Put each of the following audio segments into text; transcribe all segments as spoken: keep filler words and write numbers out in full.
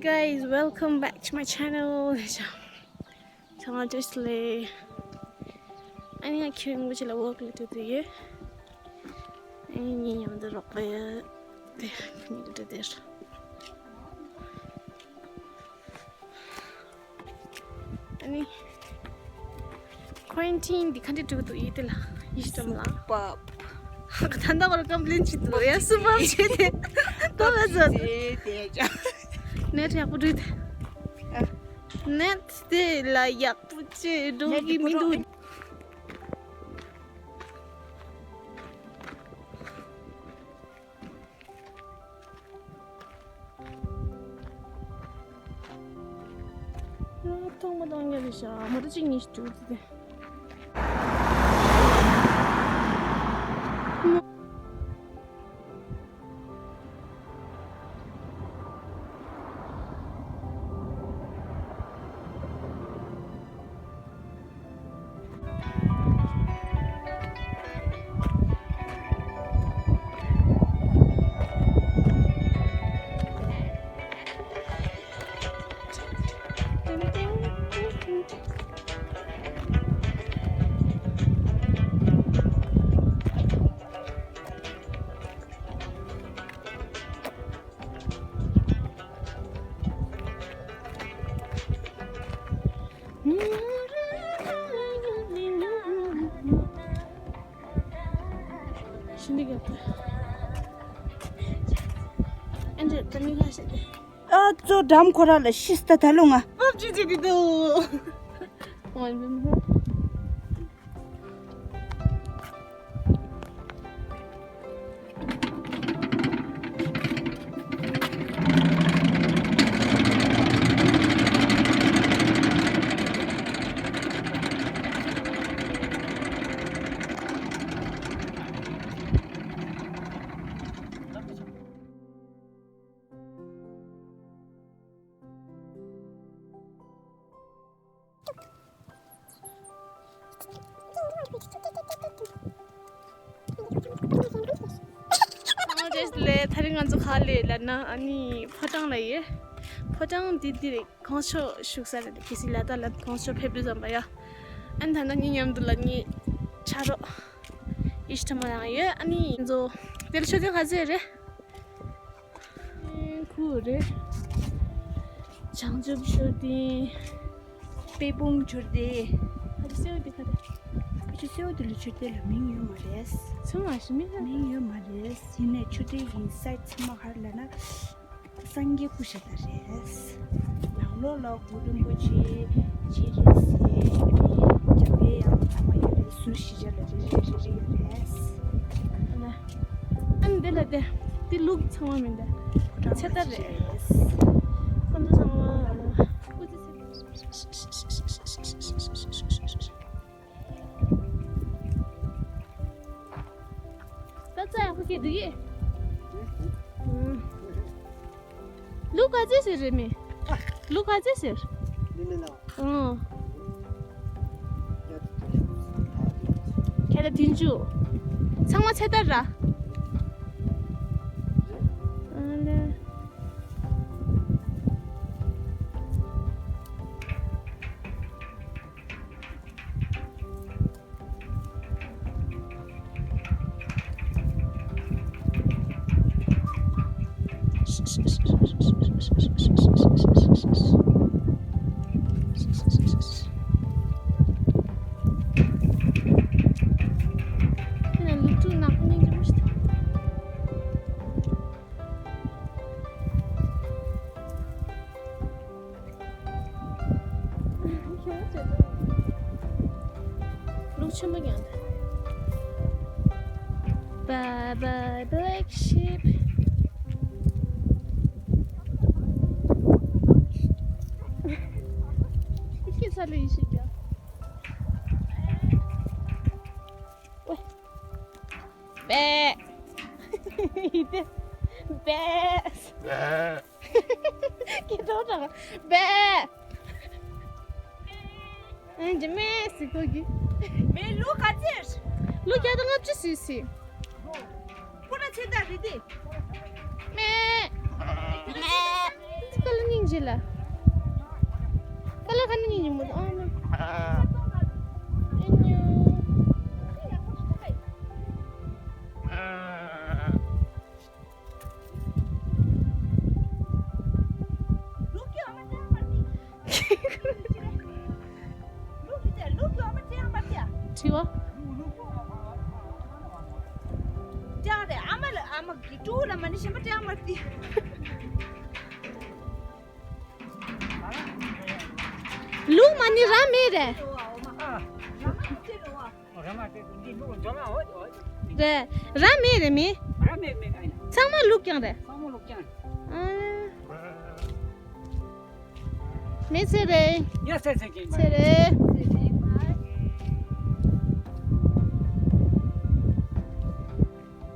Guys, welcome back to my channel. ཚང་མ་བཀྲ་ཤིས་བདེ་ལེགས། ཨ་ནི་ང་ཁྱེད་རང་ཚོ་ལ་ཝོག་ལ་འགྲོ་འདོད་ཡོད། ཨ་ནི་ངའི་མཉམ་དུ་རོགས་པ་ཡོད། དེ་ཁོ་གཉིས་འགྲོ་འདོད། ཨ་ནི། ཁོ་རན་ཊིན་འདི་ག་འདྲ་འགྲོ་གི་འདུག་ཡིན་དེ་ལ་ཡིད་སྟོན་ལ། སུ་པ་བ། ད་ལྟ་བར་ཀམ་པི་ལེན་བྱེད་འདུག་ཡ། སུ་པ་བ་བྱེད་དེ། ལྟོ་བས་ཟ་འདུག་དེ་དེ་ཅང་། ནེཊ་ཡག་པོ་འགྲོ་དེ། ཨ། ནེཊ་དེ་ལ་ཡག་པོ་བྱེད་འགྲོ་གི་མི་འདུག་ཐོག་མ་གཏོང་ཡ་རེད་ཤག་མོ་ཊ་གཅིག་གཉིས་ཤིག་འགྲོ་གི་འདུག་ཨ་ཙོ་འགྲམ་ཁོ་ར་ལ་ཤི་སྟ་ད་ལོ་ང་། ཨོ་ཅི་ཅི་དི་དོ། ཨ་རེད་ལེ། ད་རིང་ང་ཚོ་ག་ལ་ཡོད་ལབ་ན། ཨ་ནི་ཕོ་བྲང་ལ་ཡོད། ཕོ་བྲང་འདི་འདི་རེད། གོང་ས་མཆོག་བཞུགས་ས་རེད། གལ་སྲིད་ལ་དྭགས་ལ་གོང་ས་མཆོག་ཕེབས་དུས་ཙམ་པ་ཡ། ཨ་ནི་ད་ནི་ངའི་མཉམ་དུ་ལ་ངའི་ཆ་རོགས་ཡེ་ཤེས་ཐོགས་མ་རང་ཡོད། ཨ་ནི་ང་ཚོ་དེ་ལ་མཆོད་རྟེན་ག་ཚོད་རེད། ཁུ་རེད། བྱང་ཆུབ་མཆོད་རྟེན། དཔལ་སྤུངས་མཆོད་རྟེན། ཨ་ཅེ་སེའུ་དེ་ག་རེ། ཨ་ཅེ་སེའུ་དེ་ལ་མཆོད་རྟེན་ལ་མིང་ཡོད་མ་རེད། ཚང་མ་ཞིག་མིང་ཡོད་མ་རེད། ཡིན་ནའི་མཆོད་རྟེན་གྱི་སའིཊ་ཚང་མ་ག་རེ་ལབ་ན། སངས་རྒྱས་སྐུ་ཞབས་ལ་རེད། ནང་ལོགས་ལ་གུ་རུ་རིན་པོ་ཆེ་ཅི་རེད་ཟེར། རྒྱབ་ལ་ཡང་ཚང་མ་ཡོད་རེད། ཟུར་བཞི་ཆ་ལ་རེ་རེ་རེ་རེ་ཡོད་རེད། ཨ་ནི་འདི་ལ་དེ་འདི་ལུག་ཚང་མ་མིན་ད། ཚེ་ཐར་རེད། ཁོ་ཚོ་ཚང་མ་སྐུ་ཚེ་ཚེ་ཐར། ད་ཚ་ཡག་པོ་སྐྱེས་འདུག་གས། ལུག་ག་ཚོད་ཟེར་རེད་མི། ལུག་ག་ཚོད་ཟེར། འདི་མིན་ན། ཨང་། ཁྱེད་ལ་བདུན་ཅུ། ཚང་མ་ཚེ་ཐར་ར། ཨ་ལེ། ལུག་ཆེན་པོ་ཀྱང་འདུག Bye bye black sheep. ཤི་ས་ལ་ཡི་ཤི་ཀྱང་། ཝེ། པེ། ཡི་དེ། པེ། པེ། ཀི་ཏོ་ཏོ། པེ། ཨེ་འཇི་མེ་སི་ཁོ་གི། མེ་ལུག་ག་ཚོད། ལུག་བརྒྱ་དང་ལྔ་བཅུ་སི་སི། ཁོ་ན་ཚེ་ཐར་རེད་དེ། མེ། མེ། ཙི་ཀ་ལ་ནིང་ ཅི་ལ། ཀ་ལ་ཁ་ན་ཉི་ཉི་མོ་ཨ་ན། ཨེ་ཉོ། དྲི་བ། ཅང་རེད། ཨ་མ་ལ་ཨ་མ་གི་ཀྲུའུ་ལ་མ་ནི་ཞིམ་པོ་ཅང་མ་ཏི། ལུག་མ་ནི་ར་མེད་རེད། རེད། ར་མེད་རེད་མི། ཚང་མ་ལུག་རྐྱང་རེད། ཨ། མི་ཚེ་རེད། ཚེ་རེད།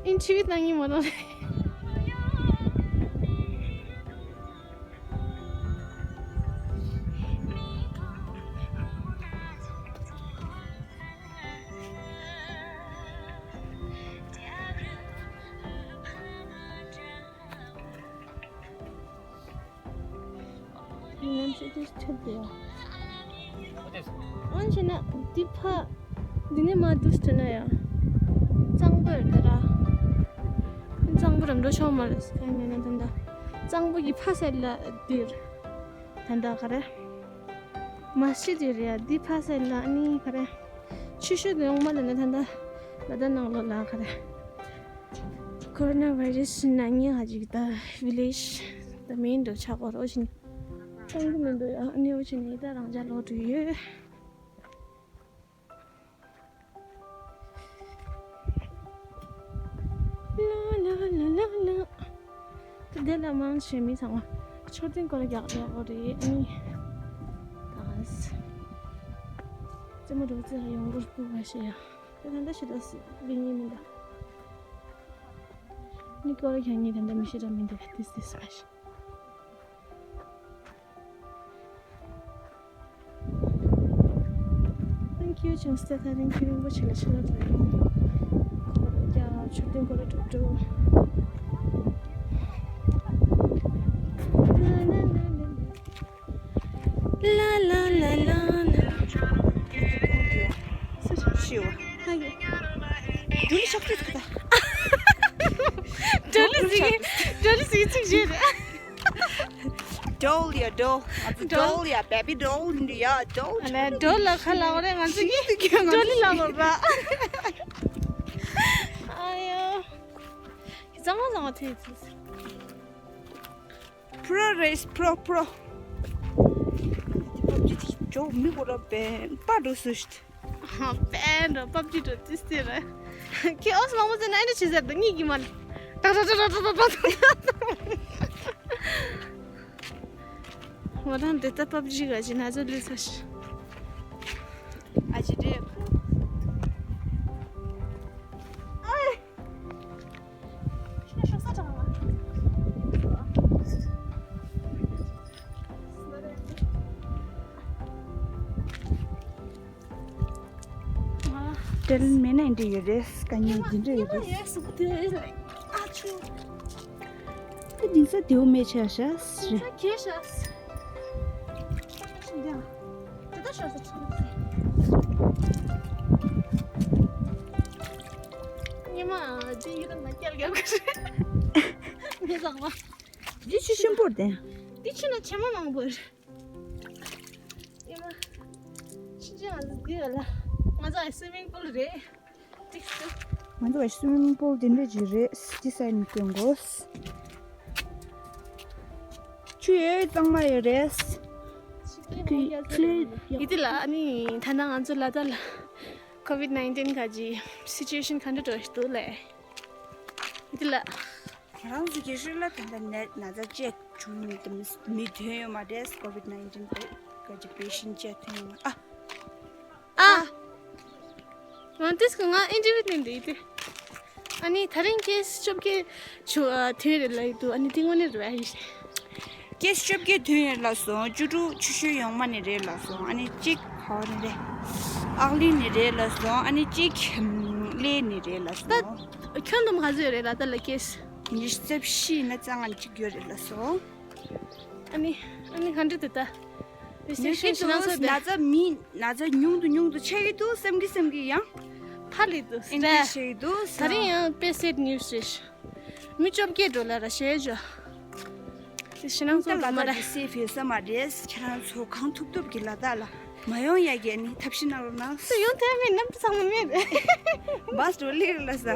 ཨིན་ཆི་བི་ཏང་ཉི་མོ་རང་རེད། ང་ཚོ་དེ་ཆགས་བསྡད་ཡོད། འོན་ཀྱང་ན་འདི་ཕ། འདི་ནས་མར་འདུག་སེ་ན་ཡང་། གཙང་པོ་རེད་ད་ར། གཙང་པོ་རམ་འགྲོ་ཆོག་མ་རེད་ཟེར་མེད་ན་ད་ལྟ། གཙང་པོ་གི་ཕ་སེ་ལ་འདིར། ད་ལྟ་ག་རེ། མ་ཤི་འདི་རེད་ཡ་འདི་ཕ་སེ་ལ་ནི་ག་རེ། ཆུ་ཤུལ་དུ་ཡོང་མ་ལ་ན་ད་ལྟ། ལ་ད་ནང་ལོགས་ལ་ག་རེ། Coronavirus ནད་ངན་ཧ་ཅིག་ད་village ད་མིན་འགྲོ་ཆག་པ་རོ་བཞིན། གཙང་པོ་མི་འདུག་ཡ་ཨ་ནི་འོ་བཞིན་ཡི་ད་རང་ཅག་ལོག་འགྲོ་ཡོད། ལ་ལ་ལ་ལ་ལ། དེ་ལ་མང་ཆེ་མི་ཚང་མ་མཆོད་རྟེན་སྐོར་རྒྱག་ཡག་པོ་རེད་ཨ་ནི། ད་ཙེ་མོ་འགྲོ་ཙེ་ཡོང་སྒོར་སྤུ་བ་ཤེས་ཡ། དེ་ད་ལྟ་ཤི་ད་སི་བི་ཉིན་མི་འདུག་ནི་སྐོར་རྒྱག་ཉིན་ད་ལྟ་མི་ཤི་ད་མི་འདུག this this much། Thank you ཅུང་ཟད་ཐ་རིང་ཁྱེད་རིན་པོ་ཆེ་ལ་ཕྱག་ལ་འགྲོ་ཡོང་། ཁོ་ར་རྒྱ་མཆོད་རྟེན་ཁོ་ར་འགྲོ་འགྲོ། ལ་ལ་ལ་ལ་ལ། སུ་ཞིག་ཤི་བ། ཧ་གི། ཇོ་ལི་ཤག་ཏུ་ཚུགས་ད། ཇོ་ལི་ཟིག་ཇོ་ལི་ཟིག་ཚིག་བརྗོད་རེད། Doll ཡ་doll། ང་ཚོ་doll ཡ་baby doll ཡ་doll། ཨ་ལས་doll ལ་ཁ་ལ་འོ་རེད་ང་ཚོ་གི་ཇོ་ལི་ལ་ལོ་ར། ཨ་ཡོ། ཟང་ཟང་ཐེ་ཚིག Pro race pro pro། ཇོ་མི་གོ་ར་པེ་པ་འགྲོ་སུ་ཤི། པེ་འགྲོ་པབ་ཇི་འགྲོ་ཏི་སི་ར། ཁྱེད་ཨོ་སི་མང་པོ་ཟེར་ན་ཨེ་འདྲ་བྱེད་ཟེར་དང་གཉིད་ཀྱི་མ་ལ། ཏག་ཏག་ཏག་ཏག་ཏག་ཏག་ཏག་ང་རང་འདི་ལྟ་པབ་ཇི་ག་ཅི་ན་ཚོ་ལུས་ཚ་ཤི། ཨ་ཅི་འདྲེ། དྲན་མེད་ན་འདི་ཡོད་རེད། དཀའ་ངལ་འདི་འདྲ་ཡོད་རེད། ཨ་ཆུ། ད་འདི་ས་དེའུ་མེ་ཆ་ཤ་སི་རེད། ད་ཤ་སི། ཉི་མ་འདི་ཡི་རང་ན་སྐྱལ་རྒྱབ་གི་རེད། མི་ཚང་མ། འདི་ཆུ་ཤིན་པོར་དེ། འདི་ཆུ་ན་ཆེ་མ་མང་པོ་རེད། ཉི་མ། ཕྱིན་ཆད་ང་ཚོ་འདི་ཡོད་ལ། ང་ཚོ་ཨ་swimming pool རེད། ཏིག་ཏུ། ང་ཚོ་ཨ་swimming pool དེ་འདྲ་ཅིག་རེད། འདི་སའི་ནས་སྐྱོན་དགོས། ཆུ་ཡོད་གཙང་མ་ཡོད་རེད། ཡི་དེ་ལ་ཨ་ནི་ད་ལྟ་ང་ཚོ་ལ་དྭགས་ལ་COVID nineteen ག་ཅི་situation ག་འདྲ་འགྲོ་ཞིག་འདུག་ལེ། ཡི་དེ་ལ། ང་རང་ཚོ་རྒྱལ་སྲིད་ལ་ད་ལྟ་ནད་ན་ཚ་བཅས་བྱུང་མི་འདུག་མི་ཐོན་ཡོད་མ་རེད། COVID nineteen དེ་ག་ཅི་patient བཅས་ཐོན་ཡོད་མ། ཨ། ཨ། ང་ཏིས་ཀ་ང་interview ནས་འདི་དེ། ཨ་ནི་ད་རིང་case བཅོ་བརྒྱད་བྱུང་ཨ་ཐོན་རེད་ལབ་ཡོད་འདུག་ཨ་ནི་དེ་དངོས་གནས་རེད་ཨ་ཡིན། case བཅོ་བརྒྱད་ཐོན་ཡོད་ལབ་སོང་། ཆུ་འབྲུག་ཆུ་ཤུལ་ཡོང་མ་ནས་རེད་ལབ་སོང་། ཨ་ནི་གཅིག་ག་བ་ནས་རེད། ཨག་གླིང་ནས་རེད་ལབ་སོང་། ཨ་ནི་གཅིག་གླེ་ནས་རེད་ལབ་སོང་། ད་ཁྱོན་བསྡོམས་ག་ཚོད་ཡོད་རེད་ལ་ད་ལ་case། ཉི་ཤུ་རྩ་བཞི་ཡིན་ན་རྩ་ལྔ་གཅིག་ཡོད་རེད་ལབ་སོང་། ཨ་ནི་ཨ་ནི་ག་འདྲ་འདུག་ད། རེ་སི་ཊི་རེ་ཤན་ཞིག་གནང་སོང་དེ། ན་ཚ་མི་ན་ཚ་ཉུང་དུ་ཉུང་དུ་ཆགས་ཀྱི་འདུག་བསམ་གྱི་བསམ་གྱི་ཡང་། ཕར་ལས་འདུག་ཨེན་ཊི་རེ་སི་ཊི་བྱེད་ཀྱི་འདུག་ད་རིང་ཡང་དཔེ་སེཌ་ནིའུ་སི་རེད། མི་བཅོ་བརྒྱད་འགྲོ་ལ་ར་ཞེས་བརྗོད། དེ་ཤི་ནང་ད་ཚོ་ལ་མ་དྭགས་ར། དེ་སེབ་ཡོད་ས་མ་རེད། ཁྱེད་རང་ཚོ་གང་ཐུབ་ཐུབ་ཀྱིས་ལ་དྭགས་ལ་མ་ཡོང་ཡ་གི་ནི་ཐབས་ཤེས་གནང་རོགས་གནང་། སུ་ཡོང་ཐུབ་མེད་ནམ་ཚང་མ་མེད་རེད། བཱས་འགྲོ་ལེ་རེད་ལ་ས།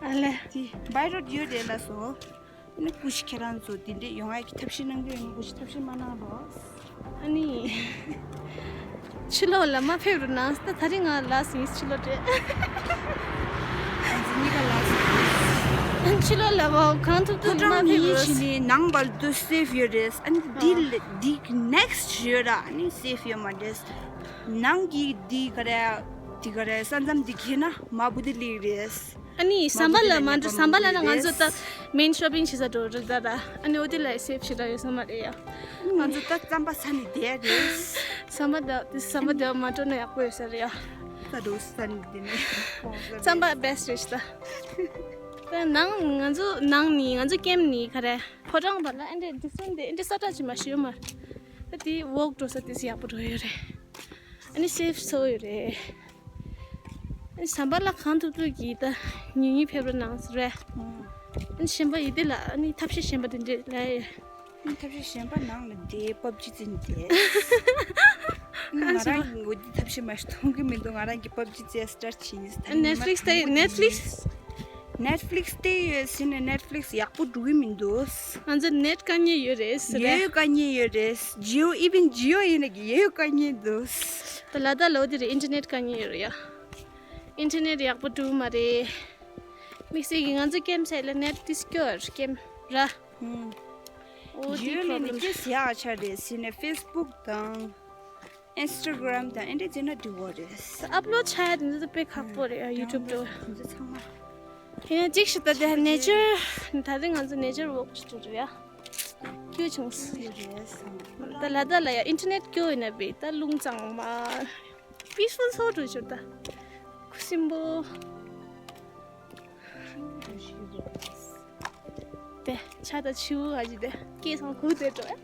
ཨ་ལེ། དེ་བའི་རོཌ་ཡོད་རེད་ལ་སོ། ཨ་ནི་སྐུ་ཞིག་ཁྱེད་རང་ཚོ་དེ་འདྲས་ཡོང་ཡ་གི་ཐབས་ཤེས་གནང་གི་ཡོད་ན་སྐུ་ཞིག་ཐབས་ཤེས་མ་གནང་རོགས། ཨ་ནི། ཕྱི་ལོགས་ལ་མ་ཕེབས་རོགས་གནང་། ད་ད་རིང་ང་ལ་སིང་ཕྱི་ལོགས་རེད། ང་ཚོ་གཉིས་ཀ་ལ་སིང་། ཕྱི་ལོགས་ལ་བ་གང་ཐུབ་ཐུབ་མ་ཕེབས་རོགས། ཕྱི་ནས་ནང་བར་དུ་སེབ་ཡོད་རེད། ཨ་ནི་འདི་ལ་འདི་ནེག་སི་ཊི་ཡོད་ར། ཨ་ནི་སེབ་ཡོད་མ་རེད། ནང་གི་འདི་ག་རེ། འདི་ག་རེ་ས་མཚམས་འདི་གྱེས་ན་མ་བུ་དི་ལིག་རེད། ཨ་ནི་ཟམ་པ་ལ་མ་འགྲོ། ཟམ་པ་ལ་ན་ང་ཚོ་ད་མེན་ཤོ་པིང་བྱེད་ས་འགྲོ་རེད་ད་ར། ཨ་ནི་འོ་དེ་ལ་སེབ་ཞེ་དྲག་ཡོད་ས་མ་རེད་ཡ། ང་ཚོ་ད་རྩམ་པ་ཟ་ནས་བསྡད་རེད། ཟམ་པ་ད་དེ་ཟམ་པ་དེ་མ་འགྲོ་ན་ཡག་པོ་ཡོད་ས་རེད་ཡ། ད་འགྲོ་ས་ནས་བསྡད་ནས། རྩམ་པ་བེ་སི་ཊི་རེད་ཤི་ད། ད་ནང་ང་ཚོ་ནང་ནི་ང་ཚོ་ཀེམ་ནི་ག་རེ་ཕོ་བྲང་བར་ལ་ཨེ་འདྲས་འདི་སོང་དེ་ཨེ་འདྲས་ས་ཁྲ་ཅིག་མ་ཤི་ཡོད་མ་རེད། ད་དེ་ཝོག་འགྲོ་ས་དེ་སི་ཡག་པོ་འགྲོ་ཡོད་རེད། ཨ་ནི་སེབ་སོ་ཡོད་རེད། ཨ་ནི་ཟམ་པ་ལ་གང་ཐུབ་ཐུབ་ཀྱིས་ད་ཉུང་ཉུང་ཕེབས་རོགས་གནང་ཟེར་རེད། ཨ་ནི་གཞན་པ་ཡི་དེ་ལ་ཨ་ནི་ཐབས་ཤེས་གཞན་པ་དེ་འདྲས་ལ་ཡོད། ཨ་ནི་ཐབས་ཤེས་གཞན་པ་ནང་ལ་བསྡད་པབ་ཇི་རྩེ་ནས་བསྡད། ཨ་ནི་ང་རང་གི་འོ་དེ་ཐབས་ཤེས་མ་ཞིག་མཐོང་གི་མི་འདུག་ང་རང་གི་པབ་ཇི་རྩེ་སི་ཊར་བྱས་ནས་ད་ནེ་ཊི་ཕི་ལིག་སི་ལྟ་ཡི་ནེ་ཊི་ཕི་ལིག་སི། ནེཊ་ཕི་ལིག་སི་ལྟ་ཡོད་ཟེར་ནས་ནེཊ་ཕི་ལིག་སི་ཡག་པོ་འགྲོ་གི་མི་འདུག་ང་ཚོ་ནེཊ་དཀའ་ངལ་ཡོད་རེད་ཟེར་རེད། ཡོད་དཀའ་ངལ་ཡོད་རེད། ཇི་ཡོ་ཨི་ཝན་ཇི་ཡོ་ཡིན་ན་གི་ཡོད་དཀའ་ངལ་འདུག་ད་ལ་དྭགས་ལ་འོ་དེ་རེད། ཨིན་ཊར་ནེཊ་དཀའ་ངལ་ཡོད་རེད་ཡ། ཨིན་ཊར་ནེཊ་ཡག་པོ་འགྲོ་གི་མ་རེད། དམིགས་བསལ་གྱི་ང་ཚོ་ཀེམ་སའི་ལ་ནེཊ་དེ་སྐྱོ་ཀེམ་ར། ཨུམ། འོ་དེ་ཇི་ཡོ་ལས་ནི་པོ་ལེམ་ཅི་ཡག་ཆ་རེད་ཟེར་ནས་ཕེ་སི་བུག་དང་། ཨིན་སི་ཊ་གྷ་རམ་དང་ཨེ་འདྲས་བྱས་ན་འགྲིག་གོ་རེད། ཨབ་ལོཌ་བྱ་ཡ་དེ་ཚོ་དཔེ་ཁག་པོ་རེད་ཡ། ཡུ་ཊུབ་འགྲོ། དེ་ཚོ་ཚང་མ། ཡིན་ན་གཅིག་ཞིག་ད་དེ་ནེ་ཅར། ད་རེས་ང་ཚོ་ནེ་ཅར་ཝོག་བྱེད་རྒྱུ་རེད་ཡ། སྐྱོ་བྱུང་སོང་། ད་ལ་དྭགས་ལ་ཡ་ཨིན་ཊར་ནེཊ་སྐྱོ་ཡིན་ན་བི་ད་རླུང་གཙང་མ། པི་སི་ཕུལ་སོ་འགྲོ་ཆོག་ད། ཁུ་སིམ་པོ། དེ་ཆ་ད་ཆུ་ཨ་ཅི་དེ་སྐྱེས་སོང་གུ་དེ་འགྲོ་ཡ།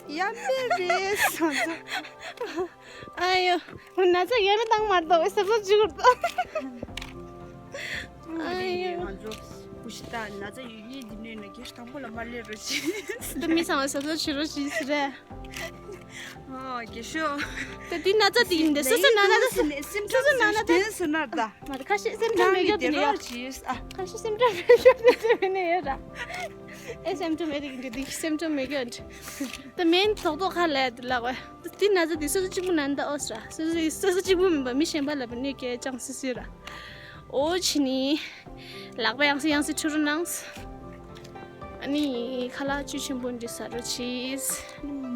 ཡ་མེད་རེད་སོང་ཚོ། ཨ་ཡོ། ན་ཚ་ཡ་མེད་བཏང་མ་གཏོགས་སོ་སོ་བཅུག་གཏོགས། ཨ་ཡོ། ང་ཚོ་བུ་ཤི་ད་ན་ཚ་ཡོད་ཡིན་འདི་ནས་ན་གེ་དང་པོ་ལ་མ་སླེབས་རོགས་བྱེད། ད་མི་ཚང་མ་སོ་སོ་བྱེད་རོགས་བྱེད་ཟེར་རེད། ཨོ་རྒྱལ་ཤོག་ད་འདི་ན་ཚ་འདི་ཡིན་ད་སོ་སོ་ན་ན་ད་སོ་སོ་ན་ན་ད། དེ་སུ་ན་ད། མ་ད་ཁ་ཤས་སེམས་ཁྲལ་མེད་རྒྱུ་དེ་ནས་ཡོད། ཁ་ཤས་སེམས་ཁྲལ་མེད་རྒྱུ་དེ་ནས་ཡོད་ར། ཨེ་སེམས་ཁྲལ་མེད་རྒྱུ་འདི་སེམས་ཁྲལ་མེད་རྒྱུ། ད་མེན་ཐོག་ཐོག་ཁ་ལ་དེ་ལ་བ། ད་འདི་ན་ཚ་འདི་སོ་སོ་གཅིག་པུ་ན་ན་ད་ཨོ་སི་ར། སོ་སོ་སོ་སོ་གཅིག་པུ་མིན་པ་མི་གཞན་པ་ལ་བ་ནས་སྐད་ཅང་སི་སི་ར། ཨོ་ཕྱི་ནི། ལག་པ་ཡང་སེ་ཡང་སེ་འཁྲུ་རུ་ནང་། ཨ་ནི་ཁ་ལག་བཅུད་ཆེན་པོ་འདི་ཟ་རུ་ཆིས།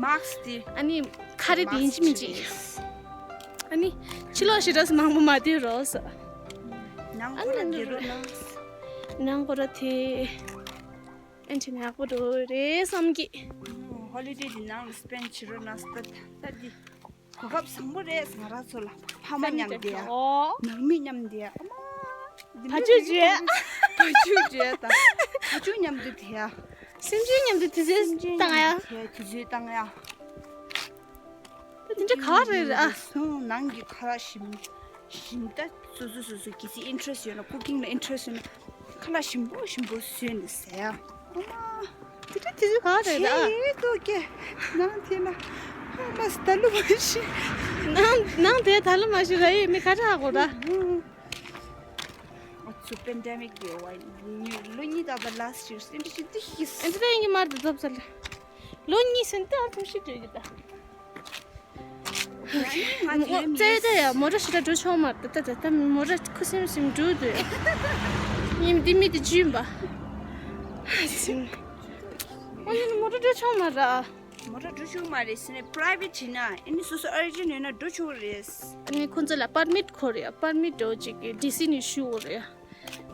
མཱསི་དེ། ཨ་ནི་ཁ་རེ་དེ་ཡིན་གཅིག་མིན་གཅིག་ཨ་ནི་ཕྱི་ལོགས་ཞེ་དྲག་མང་པོ་མ་སྡོད་རོགས། ནང་ཁོ་ར་སྡོད་རོགས་གནང་། ནང་ཁོ་ར་དེ། ཨན་ཆི་ནི་ཡག་པོ་འགྲོ་རེད་བསམ་གི། ཧོ་ལི་ཌེ་དེ་ནང་ལ་སི་པེན་བྱེད་རོགས་གནང་། ད་ད་དེ། གོ་སྐབས་བཟང་པོ་རེད། ང་རང་ཚོ་ལ་ཕ་མ་མཉམ་བསྡད་ཡ། ནང་མི་མཉམ་བསྡད་ཡ། ཨ་མ། བ་ཕྱུགས་བྱས། བ་ཕྱུགས་བྱས་དང་། བ་ཕྱུགས་མཉམ་དུ་བསྡད་ཡ། སེམས་ཅན་མཉམ་དུ་དུས་ཚོད་བཏང་ཡ། དུས་ཚོད་བཏང་ཡ། ད་དེ་འདྲ་ག་རེ་རེད་ཨ། སོང་ནང་གི་ཁ་ལག་ཞིམ་ཞིམ་ད། སོ་སོ་སོ་སོ་གལ་སྲིད་ཨིན་ཊ་རེ་སི་ཡོད་ན། ཀུ་ཀིང་ལ་ཨིན་ཊ་རེ་སི་ཡོད་ན། ཁ་ལག་ཞིམ་པོ་ཞིམ་པོ་བཟོས་ནས་ཟ་ཡ། ཨ་མ། དེ་འདྲ་དེ་ཚོ་ག་རེ་རེད་ཨ། ཡེ་ཏོ་ཀེ། ནང་དེ་ན། ཨ་མ་ད་ལོ་མ་ཤི། ནང་ནང་དེ་ད་ལོ་མ་ཤི་ར་ཡེ་མི་ཁ་ཁྲག་གོ་ར། ཨ་ཚོ་པེན་ཌེ་མིག་དེ་བ་ལོ་གཉིས་ད་ད་ལ་སི་ཡར་སི་ཨེ་འདྲ་ཞིག་འདི་ཤི། ཨེ་འདྲ་ཡིན་གྱི་མར་དུ་ཐོབ་ས་ལ། ལོ་གཉིས་ཟིན་ཏེ་ཨ་ཐུམ་ཤི་འགྲོ་གི་ད། ང་ང་ང་ང་ཙེ་ཙེ་ཡ་མོ་ཊ་ཞིག་ལ་འགྲོ་ཆོག་མ་རེད་ད། ད་ད་མོ་ཊ་ཁུ་སིམ་སིམ་འགྲོ་འདུག་ཡིན་འདི་མི་དེ་ཇུས་པ། ཨ་ནི་མོ་ཊ་འགྲོ་ཆོག་མ་རེད། མོ་ཊ་འགྲོ་ཆོག་མ་རེད་ཟེར་ནས་པ་རའི་ཝེ་ཊི་བྱེད་ན་ཨ་ནི་སོ་སོ་ཨར་ཇེན་ཊི་ཡོད་ན་འགྲོ་ཆོག་རེད། ཨ་ནི་ཁོང་ཚོ་ལ་པར་མིཊ་དགོས་རེད། པར་མིཊ་འགྲོ་ཅིག་གི་ཌི་སི་ནས་ཞུ་དགོས་རེད།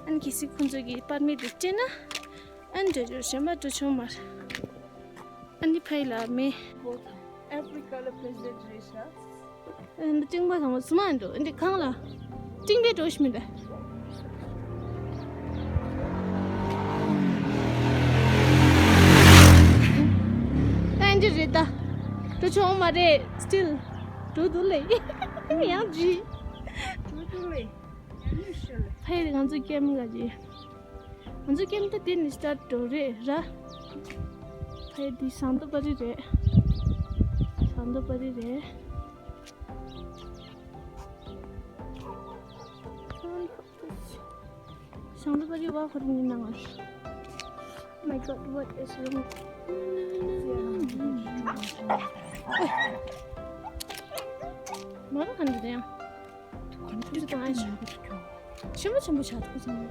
ཨ་ནི་གལ་སྲིད་ཁོང་ཚོ་གིས་པར་མིཊ་དེ་སྤྲད་ན་ཨ་ནི་འགྲོ་རྒྱུ། གཞན་པ་འགྲོ་ཆོག་མ་རེད། ཨ་ནི་ཕ་ཡི་ལ་མེ། Africa ལ་པི་རེ་སི་ཌེན་ཊི་རེད་ཤག་ཨ་ནི་ཏིང་པ་དང་པོ་སུ་མ་འགྲོ་འདི་གང་ལ། ཏིང་པའི་འགྲོ་ཤི་མི་འདྲ། མ་རེད། སི་ཊིལ་འགྲོ་འདུག་ལེ། ཡང་ཇི། འགྲོ་འདུག་ལེ། ཡང་ནུས་ཤོར་ལེ། ཕ་ཡི་ང་ཚོ་ཀེམ་ག་ཇི། ང་ཚོ་ཀེམ་ད་དེ་ནི་སི་ཊར་འགྲོ་རེད་ར། ཕ་ཡི་འདི་ཟངས་མདོག་དཔལ་རི་རེད། ཟངས་མདོག་དཔལ་རི་རེད། ཟངས་མདོག་དཔལ་རི་བ་ཁོ་རང་ཡིན་ནའང་། My God, what is wrong? མ་ར་ག་འདི་དེ་ཡང་། ག་འདི་དེ་ཡང་། ཆེན་པོ་ཆེན་པོ་བྱ་ཐུག་ཚང་མ།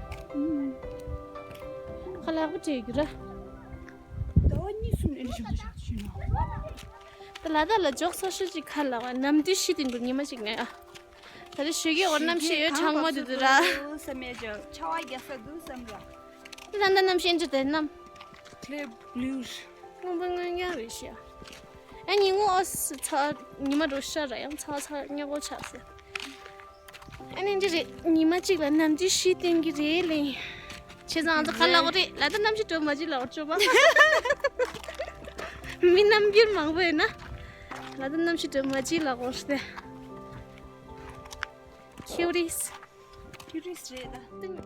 ཁ་ལག་པ་སྤྲད་ཀྱི་ར། ཟླ་བ་གཉིས་གསུམ་ཨེ་འདྲ་ཆེན་པོ་བྱ་ཐུག་ཤེས་ན། ད་ལ་ད་ལ་འཇོག་ས་ཤོད་ཅིག་ཁ་ལག་པ་ནམ་དུས་ཤི་དེ་འདུག་ཉི་མ་ཅིག་ནས་ཨ། ད་རེས་ཞོགས་ཀས་འོ་གནམ་གཤིས་ཡོད་གྲང་མོ་དེ་དུ་ར། བསམ་མེད་ཅག་ཆར་པ་རྒྱག་ས་འདུག་བསམ་ར། ད་ལྟ་གནམ་གཤིས་འདྲ་དེ་གནམ། Clear blue. སྔོན་པོ་སྔོན་མྱང་རེད་ཤག་ཨ་ནི་ངོ་ཨོ་སི་ཚ་ཉི་མ་འགྲོ་ཤ་ར་ཡང་ཚ་ཚ་ཉག་པོ་ཆགས་སོང་། ཨ་ནི་འདི་རེད་ཉི་མ་གཅིག་ལ་གནམ་གྲུ་བཞི་བསྟན་གྱི་རེད་ལེ། བྱས་ཙང་ང་ཚོ་ཁ་ལག་པ་རེད་ལ་ད་གནམ་གཤིས་དྲོ་མ་གཅིག་ལ་འོར་ཆོག་པ། མི་རྣམ་འགྱུར་མང་པོ་ཡོད་ན། ལ་ད་གནམ་གཤིས་དྲོ་མ་གཅིག་ལ་འོར་ཏེ། Cuties. Cuties རེད་ད།